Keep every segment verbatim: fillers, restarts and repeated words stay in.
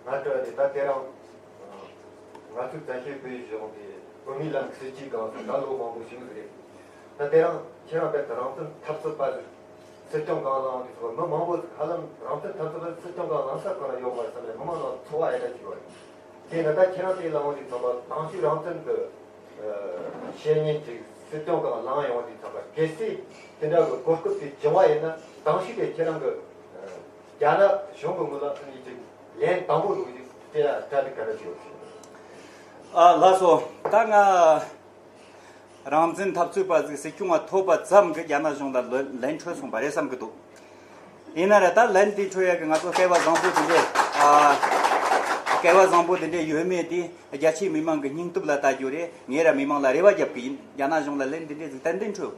ང་ལྟོས་ནས་ད་དེ་རིང་ང་ཚོའི་བཙན་བྱོལ་བོད་གཞུང་གི་བོད་མིའི་ལམ་སྲིད་ཇུས་སྒང་ལ་ད་ལོ་མང་པོ་ཞིག་རེད། ད་དེ་རིང་ཁྱེད་རང་རྦད་དེ་རང་བཙན་འཐབ་རྩོད་པ་ཟིག་སྲིད་སྐྱོང་སྒང་ལངས་དུས་ཙམ་པ་མི་མང་པོ་ཟིག་ཧ་ལམ་རང་བཙན་འཐབ་རྩོད་པ་སྲིད་སྐྱོང་སྒང་ལངས་ས་ཁོ་ན་ཡོད་མ་རེད་བསམ་ནས་མི་མང་ལ་ཚོར་བ་ཨེ་འདྲ་ཞིག་ཡོད་རེད། དེ་ན་ད་ཁྱེད་རང་དེ་ལངས་དུས་ཙམ་པ་དེང་དུས་རང་བཙན་གྱི་བཤེས་གཉེན་ཅིག་སྲིད་སྐྱོང་སྒང་ལངས་ཡོང་དུས་ཙམ་པ་གལ་སྲིད་དེ་འདྲ་གི་གོ་སྐབས་དེ་བྱུང་བ་ཡིན་ན་དང་ཤོས་དེ་ཁྱེད་རང་གི་རྒྱ་ནག་གཞུང་གི་ངོས་ལ་ཨ་ནི་ཅིག་ལན་དང་པོ་འདུག་ཅིག་དེ་ཡ་གྲ་སྒྲིག་ག་འདྲ་ཞིག་ཡོད་ཟེར། ཨ་ལགས་སོ། ད་ང་རང་བཙན་འཐབ་རྩོད་པ་ཟིག་སྲིད་སྐྱོང་བ་ཐོབ་པ་ཙམ་གྱིས་རྒྱ་ནག་གཞུང་ལ་ལན་ལན་འཕྲོད་སོང་བ་རེད་བསམ་གི་འདུག་ཡིན་ན་ར་ད་ལན་དེ་འཕྲོད་ཡ་གི་ང་ཚོ་སྐལ་བ་བཟང་པོ་དེ་འདྲས་ཨ་སྐལ་བ་བཟང་པོ་དེ་འདྲས་ཡོད་མེད་དེ་རྒྱ་ཆེའི་མི་མང་གི་སྙིང་སྟོབས་ལ་ལྟ་རྒྱུ་རེད། ངས་ར་མི་མང་ལ་རེ་བ་རྒྱབ་གི་ཡིན། རྒྱ་ནག་གཞུང་ལ་ལན་དེ་འདྲས་ཟིག་ཏན་ཏན་འཕྲོད།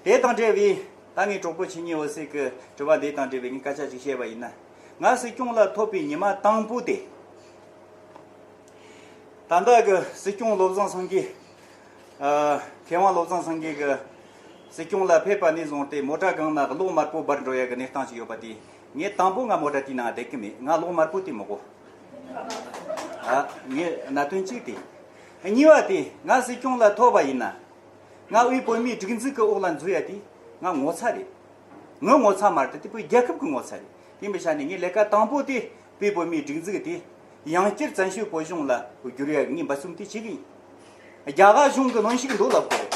དེ་དང་འབྲེལ་བའི་ད་ངའི་གྲོགས་པོ་ཆོས་ཉིད་འོད་ཟེར་གྱི་དྲི་བ་འདི་དང་འབྲེལ་བའི་ངས་སྐད་ཆ་ཅིག་བཤད་པ་ཡིན་ན། ང་སྲིད་སྐྱོང་ལ་ཐོབ་པའི་ཉི་མ་དང་པོ་དེ། ད་ལྟ་གི་སྲིད་སྐྱོང་བློ་བཟང་སེང་གེ། ཨ། མཁས་དབང་བློ་བཟང་སེང་གེ་གི་སྲིད་སྐྱོང་ལ་ཕེབས་པ་ནས་བཟུང་སྟེ་མོ་ཊ་སྒང་ན་གློག་དམར་པོ་འབར་འགྲོ་ཡ་གི་གནས་སྟངས་ཤིག་ཡོད་པ་དེ། ངས་དང་པོ་ང་མོ་ཊ་དེའི་ནང་བསྡད་ཀྱི་མེད། ང་གློག་དམར་པོ་དེ་མི་དགོས། ཨ། ངས་གནད་དོན་གཅིག་དེ། གཉིས་པ་དེ་ང་སྲིད་སྐྱོང་ལ་ཐོབ་པ་ཡིན་ན། ང་དབུས་བོད་མིའི་སྒྲིག་འཛུགས་ཀྱི་འོག་ལ་འཛུལ་ཡ་དེ་ང་ངོ་ཚ་རེད། ངའི་ངོ་ཚ་མ་རེད་དེ་བོད་རྒྱལ་ཁབ་ཀྱི་ངོ་ཚ་རེད། དེ་མི་ཆ་ནས་ངའི་ལས་ཀ་དང་པོ་དེ་བོད་བོད་མིའི་སྒྲིག་འཛུགས་དེ་ཡང་བསྐྱར་བཙན་བྱོལ་བོད་གཞུང་ལ་བསྒྱུར་ཡ་ངས་འབད་བརྩོན་དེ་བྱེད་ཀྱི་ཡིན། རྒྱ་གར་གཞུང་གི་གནོན་ཤུགས་འདུག་ལབ་དགོས་རེད།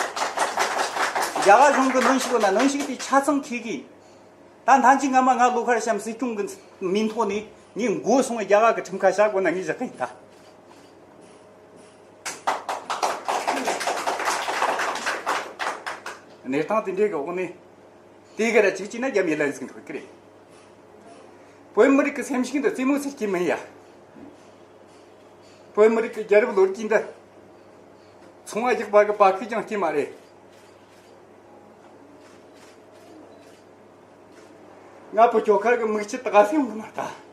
རྒྱ་གར་གཞུང་གི་གནོན་ཤུགས་ན་གནོན་ཤུགས་དེ་ཆ་ཚང་འཁྱེར་གྱི་ཡིན། ད་ཐེངས་གཅིག་སྔ་མ་ང་བློ་དཀར་བྱམས་སྲིད་སྐྱོང་གི་མིང་ཐོག་ནས་ངས་མགོ་སོང་བའི་རྒྱ་གར་གྱི་ཁྲིམས་ཁང་བཞག་དགོས་ན་ངས་བཞག་གི་ཡིན་ད། གནས་སྟངས་དེ་འདྲའི་གི་འོག་ནས་དེ་ག་ར་ཅིག་ཅིག་ན་རྒྱ་མི་ལན་ཟིག་འགྲོ་གི་རེད། བོད་མི་རིགས་ཀྱི་སེམས་ཤིང་དུ་རྩེད་མོ་ཟེར་གྱི་མིན་ཡ། བོད་མི་རིགས་ཀྱི་རྒྱལ་རབས་ལོ་རྒྱུས་འདི་ཚོང་བ་རྒྱག་པ་གི་བ་ཁུ་ཀྱང་སྐྱེས་མ་རེད། ང་བུ་ཁྱོ་ཁ་གི་མིག་ཆུ་ད་ག་སེ་འོང་ན་ད།